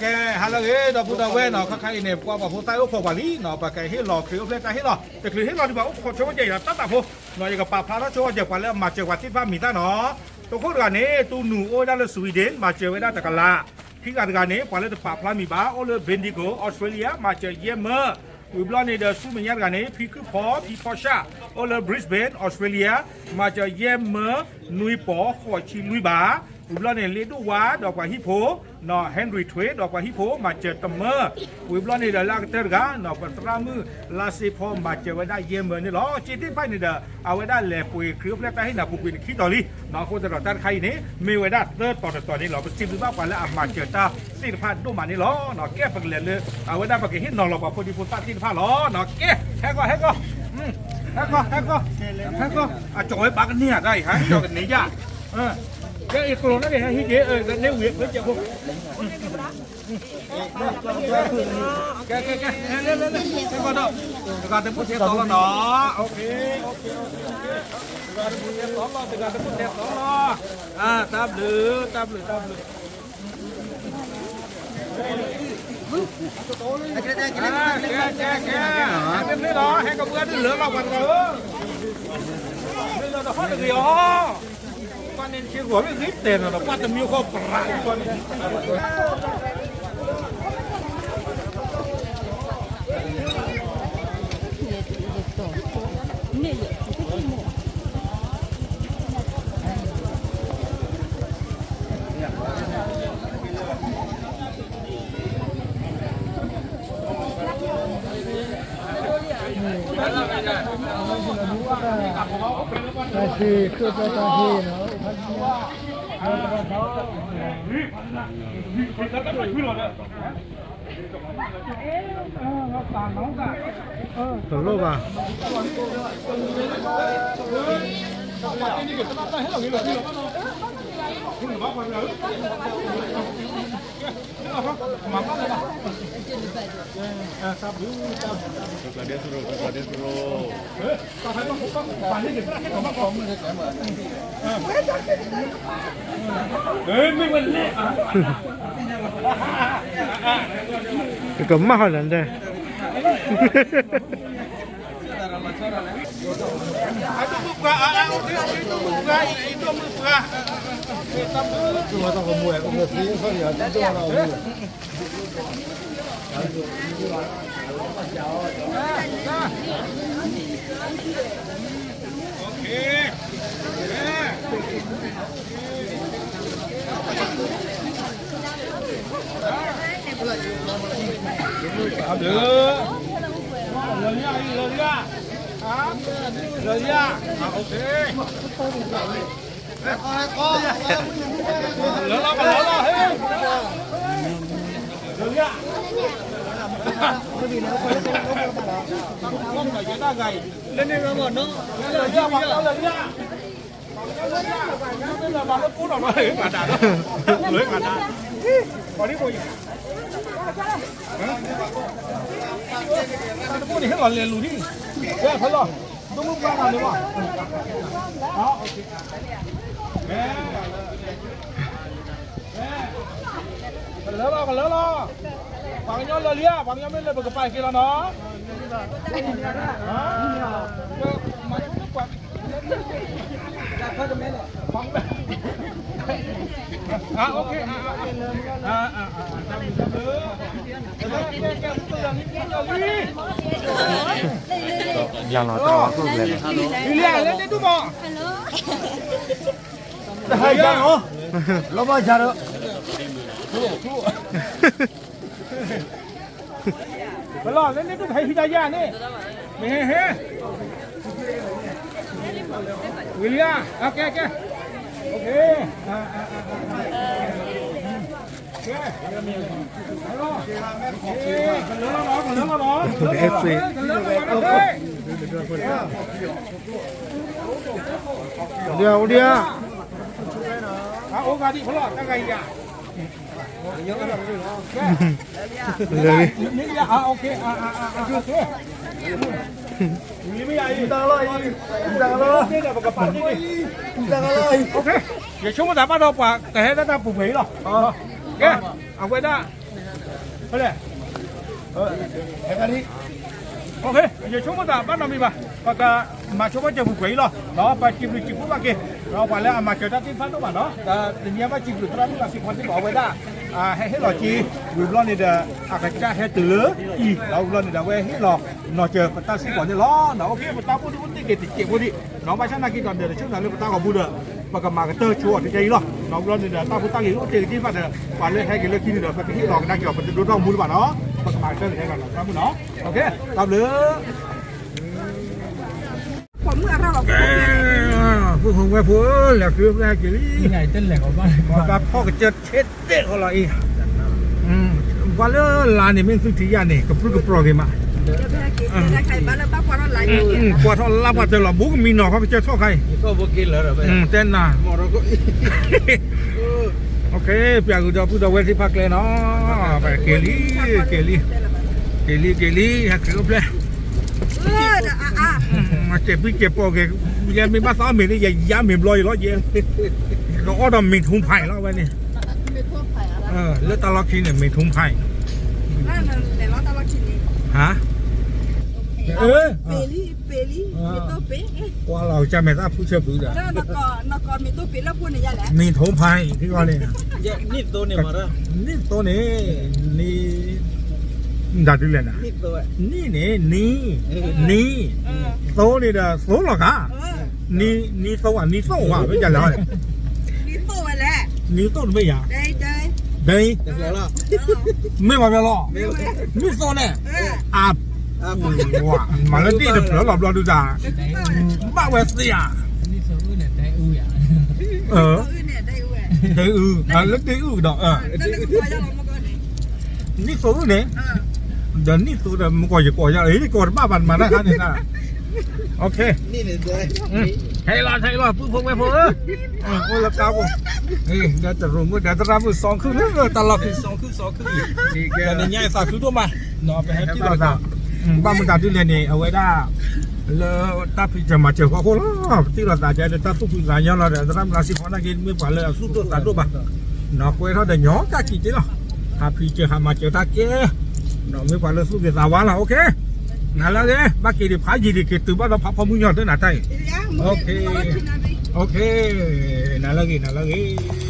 ကဲ ဟါလၢအဂ့ၤ ဒီပုၢ်ဒီဝဲၢ်နီၤ, ခါခါအံၤန့ၣ် ပှၤဘၣ်ဖိသၣ်အိၣ်ခိးပှၤလံနီၤ, ပကဟ့ၣ်လီၤခရံာ်အိၣ်ဖျဲၣ်တၢ်ဟ့ၣ်လီၤ, တချုးဟ့ၣ်လီၤဒံးဘၣ် အိၣ်ခိးဆိဝဲကဲအံၤဒီး တၢ်တၢ်ဖိနီၤ, ယကပာ်ဖျါထီၣ်ဆိဝဲကဲပှၤလၢအမၤစၢၤပှၤသ့ၣ်တဖၣ်မံၤသၣ်နီၤ. တခိၣ်တဂၤန့ၣ် တူနူၤအိၣ်ဝဲဒၣ်လၢ Sweden မၤစၢၤဝဲဒၣ်တကလး, ခံဂၤတဂၤန့ၣ် ပှၤလၢတပာ်ဖျါမံၤဘၣ် အိၣ်လၢ Bendigo Australia မၤစၢၤယဲၢ်မၢ, ဝံၤဘျီန့ၣ်ဒီး ဆူမဲာ်ညါတဂၤန့ၣ် ဖံခုၣ်ဖီ ဖံဖီၡၣ် အိၣ်လၢ Brisbane Australia မၤစၢၤယဲၢ်မၢ နွံပီၢ် ဃိးဆံလွံၢ်ဘး, ဝံၤဘျီန့ၣ် လ့ဒိၣ်ဝါဒီးပှၤဟံၣ်ဖိနီၤ Henry ထွ့ဒီးပှၤဟံၣ်ဖိ မၤစၢၤတမၢ, ဝံၤဘျီန့ၣ်ဒီးလၢအကတၢၢ်တဂၤနီၤ ပသရၣ်မုၣ်လါစ့ဖီ မၤစၢၤဝဲဒၣ်ယဲၢ်မၢန့ၣ်လီၤ. စ့သ့ၣ်တဖၣ်န့ၣ်ဒီး အဝဲဒၣ်လဲၤပှ့ၤခရံာ်အိၣ်ဖျဲၣ်တၢ်ဟ့ၣ်နၤပူၤကွံာ်နခံတီၤလံနီၤ, အဃိသတးဒီးတၢ်တခါအံၤန့ၣ် မ့ၢ်ဝဲဒၣ်သၢတီၤတတီၤန့ၣ်လီၤ. ပစံးဘျုးဘၣ်ပှၤလၢအမၤစၢၤတၢ်သ့ၣ်တဖၣ်ဒိၣ်မးန့ၣ်လီၤ. ကဲ ပကလဲၤလၢ အဝဲဒၣ်ပကဟ့ၣ်နီၤလီၤပှၤဖိဒံဖိသၣ်သ့ၣ်တဖၣ်လီၤ. ကဲ ဟဲကီၢ် ဟဲကီၢ် ဟဲကီၢ် ဟဲကီၢ် ဟဲကီၢ် အကၠီၤဝဲဘၣ်ကန့ၢ်ဧါ တၢ်အံၤ ဟဲကၠီၤကန့ၢ်ယါ, ကဲ အကျိၤန့ၣ် ဟဲဟံးက့ၤ န့ၢ်ဝံၤအကျိၤကဲးဖိ ကဲ ကဲ ကဲ လဲၤ လဲၤ လဲၤ ဟဲကီၢ်ဒီး တဂၤတဘူၣ်ထဲသီလီၤနီၤ, တဂၤတဘူၣ်ထဲသီလီၤ တဂၤတဘူၣ်ထဲသီလီၤ, တၢ်ဘျုး တၢ်ဘျုး တၢ်ဘျုး ကဲ ကဲ ကဲ ဟဲက့ၤလီၤ ဟဲက့ၤလီၤ ဟဲက့ၤလီၤ ပှၤတဂၤဧၢ, မ့ၢ်လၢတဟီၣ်တဂ့ၤအီၤ, ပှၤန့ၣ်ဆ့ဂီၤမ့ၢ်ဂ့ၤတဲာ်နီၤဒီး ပှၤတမံၤဃီပရၤ တၢ်စံးခိၣ်သၢတၢ်ဟ့ၣ်နီၤ, တလိၣ်ဘၣ်. ကမၣ်ဟီၣ်လၢဒဲး လၢလံယၤ လၢလံယၤ လၢလံယၤ လၢလီၤ လၢလီၤ ဟဲ လၢလံယၤ လၢန့ၣ် လၢလံယၤ ကလၢလီၤ ကလၢလီၤ ပှၤကညီလၢလံဧါ ပှၤကညီမ့ၢ်လၢပကပာ်က့ၤလီၤနီၤ လီၤလီၤတၢ်ဝါကျိၣ်ကျဲလီၤ လံလံယၤ လၢန့ၣ်ဒူၣ်မး တဟါယၤနီၤ လီၤဘၣ်ယၤဒီး ပလီၢ်လၢန့ၣ်ဒူၣ်ဟဲဟံးတၢ်ယၤန့ၣ် မ့ၢ်ဟဲဟဲ ဝံၤလံဧါ ကဲကဲ ကဲ ကလၢလီၤနီၤ ကလၢလီၤနီၤ ကလၢလီၤနီၤ ကလၢလီၤနီၤ အိၣ်ဒံးဧါ အိၣ်ဒံးဧါ အိၣ်ဂၤဒံးဖဲလီၤ တၢ်ဂၤအံၤဧါ လၢ ယဆိကမိၣ်သးဘၣ်ဒီးပှၤကဟဲဒၣ်တၢ်ပူၤဖျဲးအံၤလီၤ. ကဲ, အဝဲဒၣ် ဖဲလဲၣ်, ဟဲကဒီး, ယဆိကမိၣ်သးဘၣ်နီတမံၤဘၣ်, ပကမၤဆိဘၣ်စၢၤပူၤကွဲးအံၤလီၤ, ဒီးပစံးဘျုးစံးဖှိၣ်ဘၣ်က့ၤ, ဒီးပှၤလၢအမၤစၢၤတၢ်သ့ၣ်တဖၣ်ဒိၣ်မးနီၤ, တနံၤအံၤဘၣ်စံးဘျုးသရၣ်မုၣ်လၢစံးဖီသ့ၣ်လီၤ အဝဲဒၣ် ဟဲဟ့ၣ်လီၤက့ၤ, ဝံၤဘျီန့ၣ်ဒီး အကစၢ်ဟဲတုၤလၢအံၤ, ဒီးဝံၤဘျီန့ၣ်ဒီး အဝဲဟ့ၣ်လီၤနီၤစၢၤပတၢ်စ့ၢ်ကီးန့ၣ်လီၤ. ပတၢ်အိၣ်ဖှိၣ်တအိၣ်တ့ၢ်က့ၤတစဲးဖိဒံး, ဒီးဘၣ်ဆၣ်နာ်က့ဒီး ဒီးတဆၢနၤလၢပတၢ်ဂီၤပူၤဒီး ပကမၤကတၢၢ်ဆိအီၤတကဲအံၤလီၤ. ဒီးဝံၤဘျီန့ၣ်ဒီး တၢ်ဖိတၢ်လံၤအိၣ်တ့ၢ်က့ၤသ့ၣ်တဖၣ်ဒီး ပှၤလၢဟဲက့ၤလၢခံန့ၣ်ဒီး ပကဟ့ၣ်လီၤကဒါက့ၤအီၤ ပတဒိၣ်ထီၣ်မူတဘၣ်နီၤ, ပကမၤကတၢၢ်ကဒါက့ၤအီၤနီၤ, တၢ်မုၣ်နီၤ, တၢ်ဘျုး ကဲ, ဖိဖိဝဲၢ်ဖိဧၢ, လဲၤဃုဖဲဟဲက့ၤလံ, တၢ်ဖီၣ်ကစၢၢ်ထဲတဲာ်ဃီလီၤအံၤ, ပှၤလၢလါန့ၣ် မ့ၢ်သုထံၣ်ယၤန့ၣ် ကပြုၢ်ကပြီၤက့ၤမး, ကွၢ်ထီၣ်လါပှၤတၢၢ်လီၤ ဘူးကမံနီၤခီကစၢၢ်ထီၣ်ခါအံၤ, တဲနၤ, ပျးကဒီးပုၢ်ဒီးဝဲၢ်သ့ၣ်တဖၣ်ကျဲနီၤ, က့ၤလံ, က့ၤလံ, က့ၤလံ, က့ၤလံ, ဟဲက့ၤအိၣ်ဖျဲၣ် စဲးပံစဲးပိာ်က့ၤ, ယမ့ၢ်ဘၣ်သးအီၣ်မ့ၤန့ၣ် ယယါမ့ၤဘျီအံၤလီၤယဲ, ကအီၣ်ဒီးမ့ၤထူဖးလီၤဝဲန့ၣ်, လၢတၢ်လီၢ်ခံန့ၣ် မ့ၤထူဖး, ဟါ, ကွၢ်လီၤကစၢ်မဲာ်သၣ်ဖုဆၢဖုဒီး, မ့ၤထူဖးအံၤထံဂီၤန့ၣ်, နံၣ်သိန့ၣ်, နံၣ်, ဒ်လဲၣ်န, နံၣ်န့ၣ်, နံၣ်, နံၣ်, သိန့ၣ်ဒီးသိလီၤဂာ်, နံၣ်သိဧါ နံၣ်သိဝဲ မ့ၢ်ဒ်လဲၣ်, နံၣ်သိတမ့ၢ်ယၤ, ဒ်, မ့ၢ်ဝဲလီၤ, နံၣ်သိန့ၣ်, အ, မၤလၢဒ်တဖျၢၣ်လီၤဘျီဒုးတၢ်, ဘၣ်ဝဲသ့ဧါ, ဒ်အု, လၢဒ်အုဒီး နံၣ်သိန့ၣ်, ဒီးနံၣ်သိဒီးမ့ၢ်ကီၢ်ယကိးယၤ, ယကိးတဘၣ်ဘၣ် မၤတၢ်ခါန့ၣ်, ဟဲလီၤ ဟဲလီၤ ပုၢ်ဖိဝဲၢ်ဖိဧၢ, အိၣ်လၢတၢ်ဖိ, ဒီးတရူးမုၣ်ဒီးသရၣ်မုၣ်စီၤခုၣ်လၢတၢ်လီၢ်ခံ, ဒီးနညါအသးခုဒိၣ်မး, ပဟဲပၠးလိာ်သး, ဘၣ်မတၤဒ်လဲၣ်န့ၣ် အဝဲဒၣ် လၢတၢ်ဖံးစၢၤမၤစၢၤဃီအဃိလီၤ, ပတ့ၢ်လိာ်သးကဲလၢတၢ်သူၣ်ဖှံသးညီလီၤဒီး သရၣ်မုၣ်လါစံဖီနာ်က့ မ့ၢ်ပှၤလၢအသူၣ်ဒိၣ်သးဒိၣ်ဘၣ်, ကွဲထီၣ်ဒီးညီတၢ်ခံးက့လီၤ, ဟးဖံးစၢၤဟးမၤစၢၤတၢ်ကဲ, မ့ၢ်ပှၤလၢသူၣ်ဂ့ၤသးဝါလီၤ, နၤလၢအဂ့ၤ, ဘၣ်က့ၤဒံးဖးယံာ်ဒံး က့ၤတုၤဘၣ်ဒီးဖးဖီမုၢ်ညီတၢ်နၤတၢ်အံၤ, နၤလၢအဂ့ၤ နၤလၢအဂ့ၤ